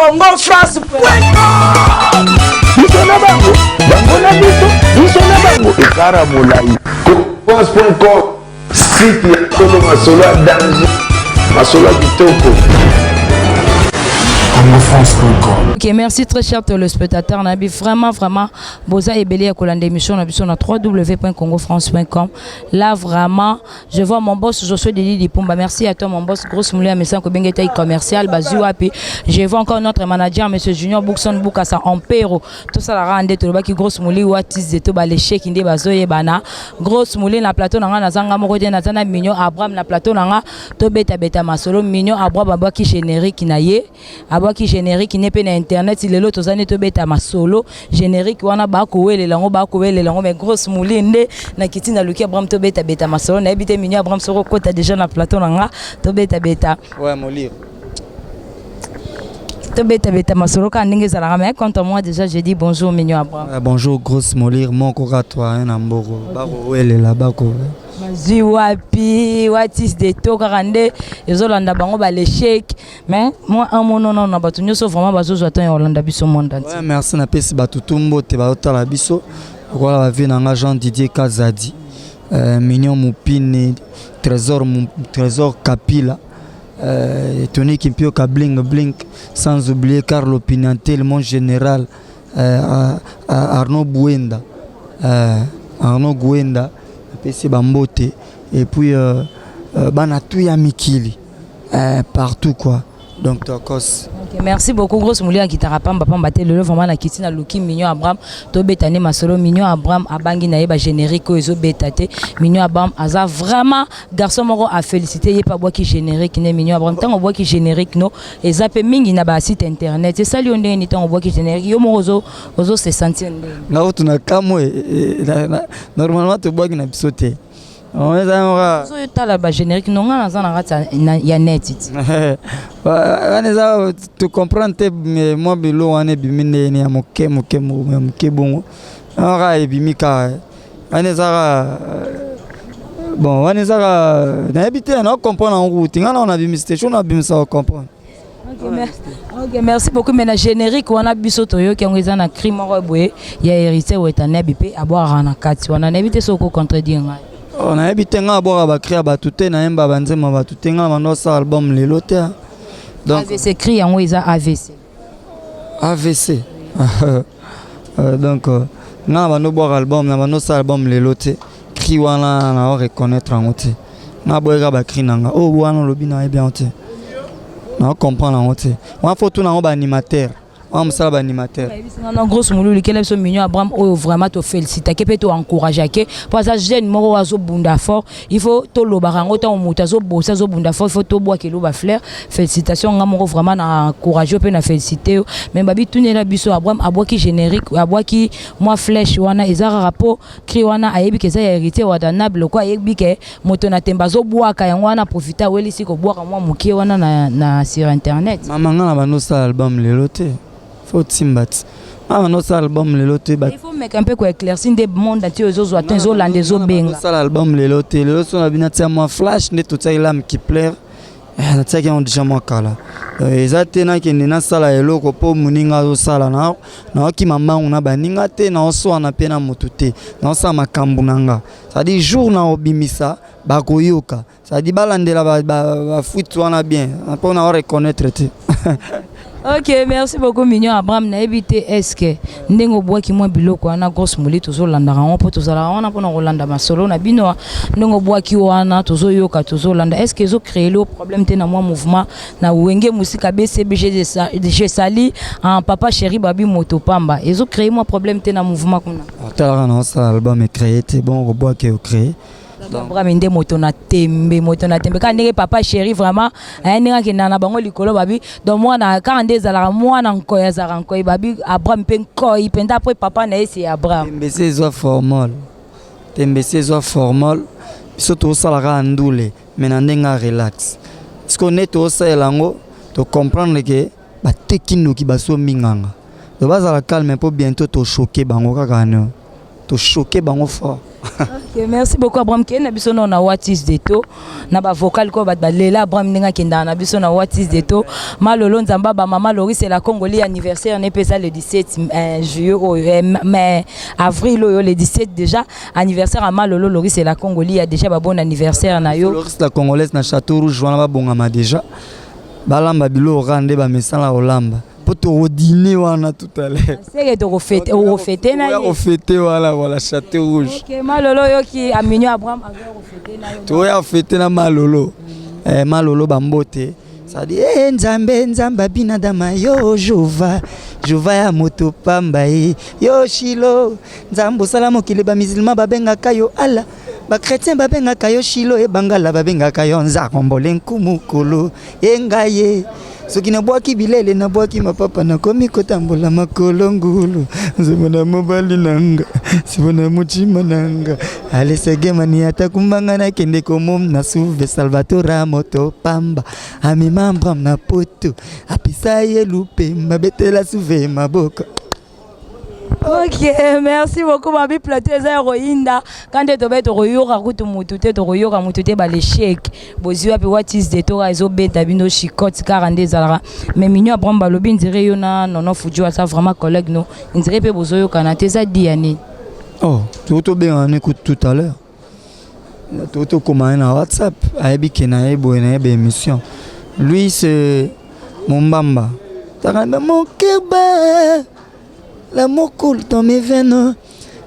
Congo France. Biso na bango, bango na biso, biso na bango, ekara molai. France.com, site ya solo, masolo ya danger, masolo ya kitoko. congofrance.com. Ok, merci très cher téléspectateur. Nabi vraiment, vraiment, boza ebele ya kolanda émission na biso na www.congofrance.com. Là vraiment, je vois mon boss Josué Deli Lipumba. Merci à toi mon boss, grosse moulin à ko bengeta commercial bazu wapi. Je vois encore notre manager monsieur Junior Bookson Bukasa Ampero. Tout ça la rende to baki grosse moulin watis de to ba l'échec nde bazoye bana. Grosse moulin na plateau na nga nazanga moko te nazana Mignon Abraham na plateau na nga to beta beta masolo. Mignon Abraham abwaki générique na ye, abwaki générique ne mpe na internet. Lelo toza nde tobeta masolo. Générique wana bakowelela yango, bakowelela yango, mais grosse mouli nde nakiti naluki Abraham tobetabeta masolo. Nayebi te, Mignon Abraham, soko okota déjà na plateau na nga tobetabeta. Ouais, Molire. Tobetabeta masolo kaka ndenge ezalaka. Mais quant à moi déjà, j'ai dit bonjour Mignon Abraham. Ouais, bonjour grosse Molire, moko kaka toi na mboko. Bako welela bako. Bazwi wapi watis de to kaka nde ezolanda bango baleshek. Mais moi un monono na bato nyonso vraiment bazozwa temps ya kolanda biso monde entier. Ouais, merci, napesi bato tu mbote bazotala biso. Lokola bavi na nga Jean Didier Kazadi, Mignon Mupine, Trésor, Trésor Kapila, Tony Kimpioka Bling Blink, sans oublier Carlo Pinantel, mon général, Arnaud Bouenda, Arnaud Gouenda, napesi bambote. Et puis bana tu ya mikili, partout quoi. Donc tokos. Ok, merci beaucoup grosse mouli akitaka pamba pamba te. Lelo vraiment nakiti naluki Mignon Abraham tobeta nde masolo. Mignon Abraham abangi na ye bagénérique oyo ezobeta te. Mignon Abraham aza vraiment garçon moko afélicité ye mpe abwaki générique ne. Mignon Abraham, ntango obwaki générique no eza mpe mingi na basite internet, esali yo ndenge nini? Ntango obwaki générique, yo moko ozo se sentir ndenge? Nga kutu na kamwe. Normalement tobwaki na biso te. Eza moka. Ozotala bagénérique no, nga naza na kati ya net ti. Wana eza tocomprendre te, mais mwa bilo wana ebimi ndeni ya moke moke ya moke bongo kaka ebimi kaka wana ezaka bon, wana ezaka nayebi te, na comprendre yango kutu. Nga na nabimisi te, so nabimisa kocomprendre. Ok, merci beaucoup. Mais na générique wana biso toyoki yango eza na cri moko boye ya Héritier Watanabe mpe abwakaka na kati wana. Nayebi te soki okocontredire ngai. Oh, nayebi te. Nga abwaka bacri ya bato te, nayemba banzembo ya bato te. Nga na bando osala album lelo te. Donc AVC, cri yango eza AVC. AVC. Donc nga na bando bwaka album, na bando osala album lelo te. Cri wana na reconnaître yango te. Nga boyeka bacri na nga oyo wana olobi, nayebi yango te, na comprendre yango te. Wana faut tuna yango baanimateur wana, mosala baanimateur. Bayebisi grosse molulu likela biso Mignon Abraham oyo vraiment tofélicitake mpe toencourageake mpo aza jeune moko oyo azobunda fort. Il faut tolobaka yango ntango moto azobosa, azobunda fort, il faut tobwakela bafleur. Félicitation, nga moko vraiment na encourage yo mpe na félicité yo. Mais babi tunela biso, Abraham abwaki générique, abwaki mwa flèche wana, eza kaka mpo cri wana ayebi ke eza ya Héritier Watanabe. Loko ayebi ke moto na tembe azobwaka yango wana, profite awelisi kobwaka mwa mokie wana na sur internet. Mama, nga na bando osala album lelo te, faut timba ti nga bando osala album lelo te. Il faut meka mpe koéclaircir nde monde entier ezozwa te, ezolanda, ezobenga. Osala album lelo te. Lelo so na bino atia mwa flash nde totiaki L'âme qui pleure. Natiaki yango déjà mwa kala. Eza te nakende nasala eloko mpo moninga azosala. Naokima mbangu na baninga te, naoswana mpe na motu te, naosala makambo na nga. C'est-à-dire jour na obimisa bakoyoka, c'est-à-dire balandela bafuite wana bien mpo na oreconnaître te. Ok, merci beaucoup Mignon Abraham. Nayebi te, est ce que ndenge obwaki mwa biloko wana, grosse moli, tozolandaka yango mpo tozalaka wana mpona kolanda masolo na bino. Ndenge obwaki wana, tozoyoka, tozolanda, est ce que ezocréer yo problème te na mwa mouvement na Wenge Mosika BCBG? Je sali en papa chéri babi moto pamba. Ezocréer mwa problème te na mouvement kuna? Otalaka na osala album, ecréer te, bon kobwaki ocréer. Abraham nde moto na tembe, moto na tembe kaka ndenge papa chéri vraiment aye, ndenge akendaka na bango likolo. Babi donc mwana kaka nde ezalaka mwana nkoi, azalaka nkoi. Babi Abraham mpe nkoi mpenza après papa na ye c'est Abraham. Tembe se ezwa formol, tembe se ezwa formol. Biso tozosalaka ya ndule mais na ndenge ya relax, parce que nde tozosalela yango, tocomprendre ke bateki ndoki basombi nganga. Donc bazala calme mpo bientôt tochoquer bango kaka no. Tochoquer bango fort. Ok, merci beaucoup Abraham. Kende na biso na What is the to na ba vocal ko bato balela Abraham ndenge akendaka na biso na What is the to. Malolo Nzamba ba mama Loris la Congoli, anniversaire ne pesa le 17 juillet oyo, mais avril oyo, le 17 déjà, anniversaire à Malolo Loris la Congoli ya déjà ba bon anniversaire na yo. Loris la Congolaise na Château Rouge wana, babongama déjà, balamba biloko kaka nde bamesala kolamba, mpo tokodîner wana tout à l'heure. Seke tokofêter, okofêter na ye. Kofêter wana, voilà, Château Rouge. Ok, Malolo, yoki aminio Abraham azoya kofêter na yo. Toya kofêter na Malolo. Malolo, bambote. Sadi eh, Nzambe, Nzambe abinadama yo, Jova, Jova ya moto pamba ye yo Shilo. Nzambe osala mokili, bamusulman babengaka yo Allah, bachrétien babengaka yo Shilo, ebangala babengaka yo Nzakombole nkumukulu. Ye ngai ye soki nabwaki bilele, nabwaki mapapa, nakomi kotambola makolo ngulu. Nzembo na mobali nanga, nzembo na motima nanga, alesegemani ata kumbanga, nakende komomna suve Salvatore moto pamba, amema Abraham na poto, apesa ye lupemba, betela suve maboko. Ok, merci beaucoup. Babi plateau eza ya koyinda kandi tobe tokoyoka kutu mutu te, tokoyoka mutu te. Baleshek bozwi wapi? What is the toka ezobeta bino chicote kaka nde ezalaka. Mais Mignon Abraham, balobi ndire yo na Nono Fuju aza vraiment collègue no, ndire mpe bozoyokana te, eza di ya nini? Oh, tokobengana kutu tout à l'heure, tokoma ye na WhatsApp, ayebi ke na ye boye na ye baémission. Lui, c'est Mombamba. Mon cœur bat, l'amour coule dans mes veines,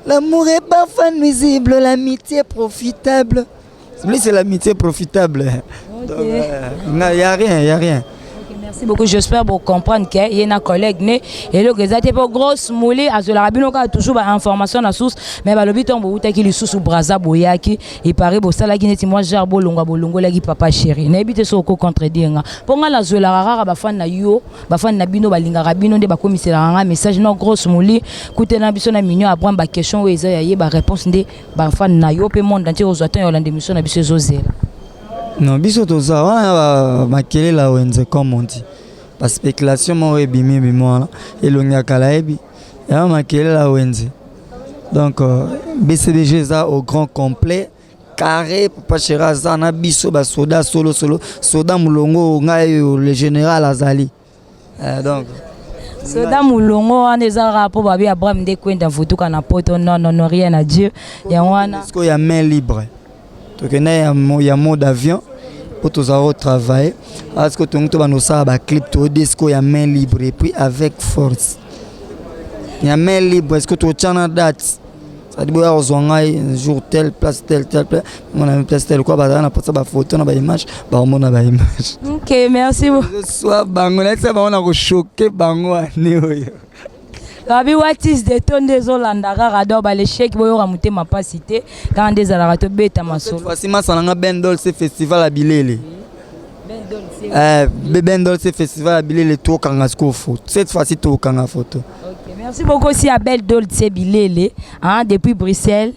l'amour est parfois nuisible, l'amitié profitable. Lui, c'est l'amitié profitable. Okay. Donc, il n'y a rien, il n'y a rien. Okay, merci beaucoup. J'espère vous comprendre que y a un collègue né et le eza te po grosse mouli azolaka bino kaka toujours ba information na source. Mais balobi ntongo boutaki lisusu Braza, boyaki, epare bosalaki neti mwa genre bolongwa, bolongolaki papa chéri. Nayebi te soki okocontredire nga, mpo nga nazwelaka kaka bafani na yo, bafani na bino balingaka bino nde bakomiselaka nga message. No grosse moli kutena biso na Mignon Abraham, baquestion oyo eza ya ye, baréponse nde bafani na yo mpe monde entier ozwa ntango ya olanda émission na biso ezozela. Non, biso toza wana, makelela wenze comme on dit, baspéculation moko ebimi ebimi wana, elongi ya kala yebi ya makelela wenze. Donc BCBG eza au grand complet, carré. Papa chéri aza na biso, basoda solo solo, soda molongo, ngai oyo le général azali. Donc Soda molongo wana eza kaka mpo babi Abraham nde kwenda vutuka na poto. Non, non, non, rien à dire, yango wana. Sikoyo ya main libre, tokende ya mode avion mpo tozala kotravailler. Parce que tongi tobanda kosala baclip, toyode sikoyo ya main libre et puis avec force ya main libre. Est ce que totiana date? C'est-à-dire boya kozwa ngai jour tel, place tel, tel place, mona place tel kwa bazala na posa bafoto na baimage, baomona baimage. Ok, merci. Swa bango, nayebisa bango na kochoquer bango ane oyo. Babi What is the to nde ezolanda kaka. Donc balesheki, boyoka motema mpasi te, kaka nde ezalaka, tobeta masolo. Voici masala nga Ben Dolce, festival ya bilele. Ben Dolce, festival ya bilele, tokanga sikoyo photo. Cette fois-ci tokanga photo. Ok, merci beaucoup aussi à Belle Dolce Bilele, hein, depuis Bruxelles,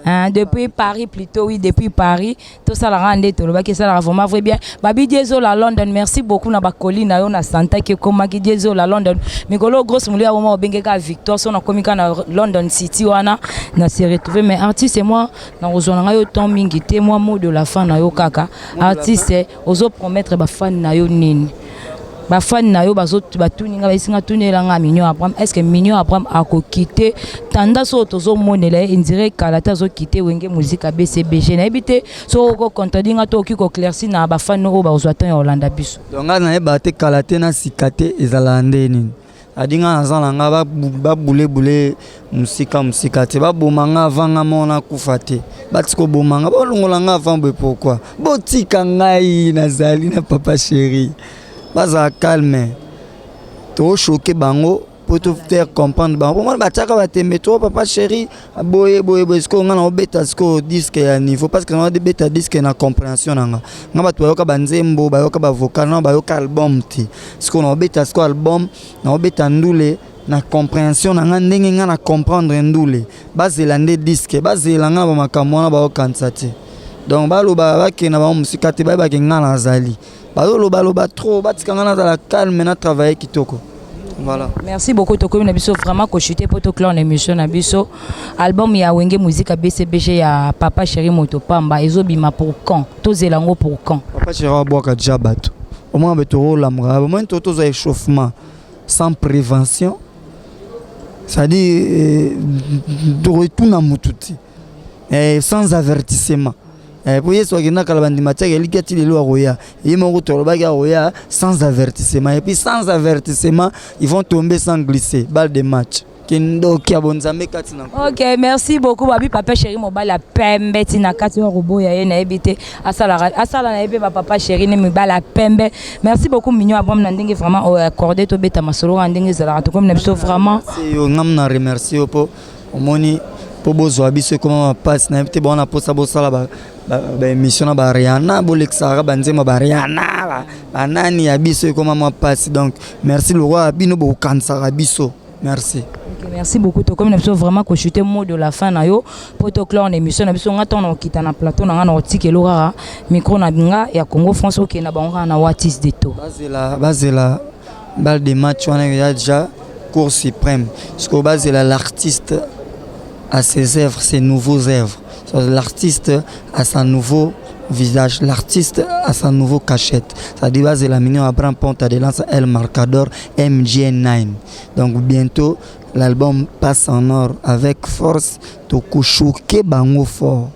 hein, depuis Paris plutôt, oui, depuis Paris. Tosalaka nde tolobaki, esalaka vraiment vrai bien. Babi Dieso la London, merci beaucoup na bakoli na yo na santaki ekomaki. Dieso la London, mikolo grosse moli ya oma obengeka Victoire, so nakomi kaka na London City wana na se retrouver. Mais artiste, moi nakozwa na ngai yo temps mingi te. Mwa mot de la fin na yo kaka, artiste, ozopromettre bafani na yo nini? Bafani na yo batuni nga, bayesi nga, tunela nga Mignon Abraham, est ce que Mignon Abraham akoki te tendance oyo tozomonela ye, indire kala te azoki Wenge Musica BCBG? Nayebi te soki okocontredire nga to okoki koéclaircir na bafani oyo bazwa temps ya kolanda biso. Donc ngai nayeba te, kala te na sika te, ezalaka nde nini? Adi ngai naza na nga babulebule mosika mosika te, baboma nga avant nga moko nakufa te. Batika koboma nga, balongola nga avant boye. Pourquoi? Botika ngai, nazali na papa chéri, bazala calme. Tochoquer bango po to faire comprendre bango. Pomona batiaka batembe to papa chéri boye boye boye. Sikoyo nga naobeta sikoyo disque ya niveau, parce que naobeta disque na compréhension na nga. Nga bato bayoka banzembo, bayoka bavocal na bayoka album te. Sikoyo naobeta sikoyo album, naobeta ndule na compréhension na nga, ndenge nga na comprendre ndule. Bazela nde disque, bazela nga na bamakambo wana baokanisa te. Donc baloba, bakende bango mosika te, bayebake nga nazali. Bazolobaloba trop, batika nga nazala calme na travaille kitoko. Voilà. Merci beaucoup. Tokomi na biso vraiment kochute mpo toclore na émission na biso. Album ya Wenge Musique BCBG ya Papa Chéri Moto Pamba ezobima pour quand? Tozela yango pour quand? Papa Chéri abwaka ja bato, omona bato tokolamuka, omoni to tozwa échauffement sans prévention, c'est-à-dire tokotuna mutu te sans avertissement. Po Yesu akenda kala, bandima tiaka eliki ati lelo akoya ye moko, tolobaki akoya sans avertissement, et puis sans avertissement, ils vont tomber sans glisser. Balle de match, kindoki ya bonzambe kati na. Ok, merci beaucoup. Babi Papa Chéri, mobali ya pembe ntina kati oyo koboya ye, nayebi te asala na ye mpe bapapa chéri ne mibali ya pembe. Merci beaucoup, Mignon Abom, na ndenge vraiment oyo accordé tobeta masolo wana ndenge ezalaka. Tokomi na biso vraiment. Yo ngam na remercie yo mpo omoni mpo bozwa biso ekoma mapasi. Nayebi te bawana mposa bosala baémission na bariana, bolekisaka banzembo bariana banani ya biso, ekoma mwa mpasi. Donc merci lokwa bino bokokanisaka biso, merci. Ok, merci beaucoup. Tokomi na biso vraiment kochute. Mot de la fin na yo mpo toclore na émission na biso. Nga ntango na kokita na plateau na nga, na kotikelo kaka micro na nga ya Congo France, okende na bango kaka na Watis de to. Bazela, bazela balle de match wana eza déjà Cour suprême, parce que bazela l'artiste à ses œuvres, ses nouveaux œuvres, l'artiste à sa nouveau visage, l'artiste à sa nouveau cachette, c'est-à-dire bazela Mignon Abraham Ponta de Lance El Marcador MG9. Donc bientôt l'album passe en or avec force, tokochoke bango fort.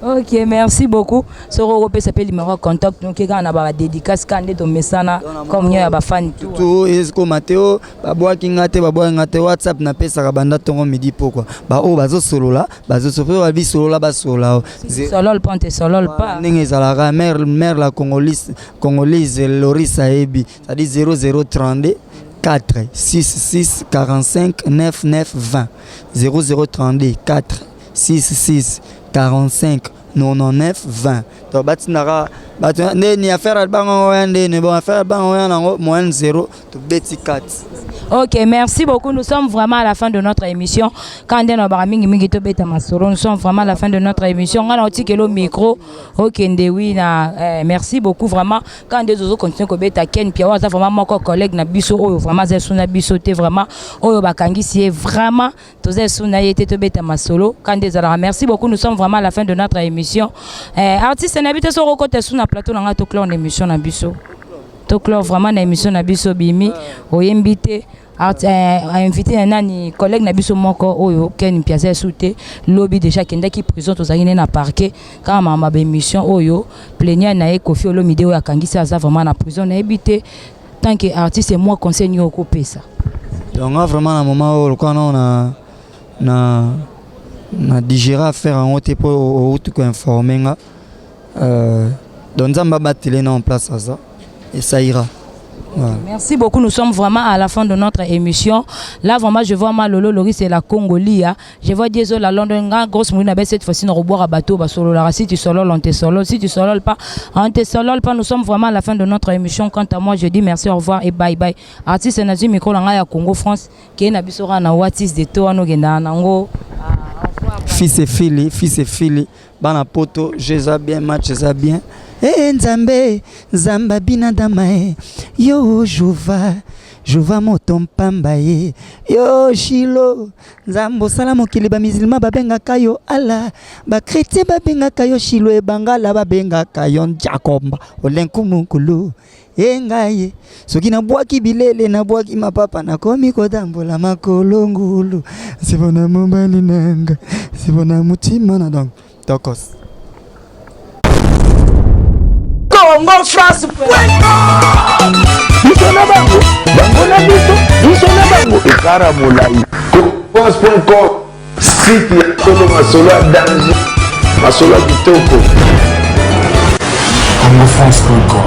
Ok, merci beaucoup. Soki okopesa mpe numéro ya contact noki kaka na badédicace kaka nde tomesana comme nio ya bafani. Tout ekoma te o babwaki nga te, babwaki nga te. WhatsApp napesaka banda ntongo, midi, pokwa. Baoyo bazosolola, bazosolola, babisolola, basolola o. Solol mpo te solol pa. Ndenge ezalaka, mare mare la Congolise, Congolise Loris ayebi, c'est-à-dire 0032 4 6 6 45 9 9 20, 0032 4 6 6 45 99 20. Donc batindaka bato ndeni affaire bango oya ndeni, bon, affaire bango oya nango moyenne 0, tobeti 4. Ok, merci beaucoup. Nous sommes vraiment à la fin de notre émission. Quand on a mingi mingi tobeta masolo, nous sommes vraiment à la fin de notre émission. On a le micro. Ok, ndewi na merci beaucoup vraiment. Quand des autres continuent kobeta Ken Pia, aza vraiment moko collègue na biso oyo vraiment za suna biso te, vraiment oyo bakangisi ye vraiment toza suna ye te, tobeta masolo quand des. Alors merci beaucoup. Nous sommes vraiment à la fin de notre émission. Artiste na biso soko kota suna plateau na nga to clore émission na biso. To clore vraiment na émission na biso bimi oyembi te invité na nani, collègue na biso moko oyo Ken Piaza esu te, lobi déjà akendaki prison, tozalaki ne na parquet kaka mama baémission oyo plaignant na ye Kofi Olomide oyo akangisi, aza vraiment na prison. Nayebi te, tant que artiste, moi conseil nini okopesa? Donc nga vraiment na moment oyo lokola nao na digérer affaire yango te mpo outi koinforme nga. Donc Nzambe abatele na en place aza et ça ira. Voilà. Merci beaucoup. Nous sommes vraiment à la fin de notre émission. Là, vraiment, je vois Malolo Loris et la Congolia. Je vois Diesel la London. Grosse moune, cette fois-ci, nous boire à bateau. Bah, solo la Si tu solo, on te solo. Si tu solo pas, on te solo pas. Nous sommes vraiment à la fin de notre émission. Quant à moi, je dis merci, au revoir et bye bye. Artiste Nazi Micro, ya Congo France, qui est na bisora na Watis de to ano genda nango. Fils et fille, fils et fille. Bana poto, eza bien, match eza bien. E Nzambe, Nzambe abinadama e yo juva juva moto mpamba ye yo shilo. Nzambe osala mokili, bamisilma babengaka yo Ala, bakretien babengaka yo Shilo, ebangala babengaka yo Njakomba olenkumukulu. E ngai soki nabwaki bilele, nabwaki mapapa, nakomi kotambola makolo ngulu, sipona mobali nanga, sipona motima na. Donc tokos. Congo France. Biso na bango, bango na biso, biso na bango ekara molai. France.com, site ya solo, masolo ya danger, masolo ya kitoko. congofrance.com.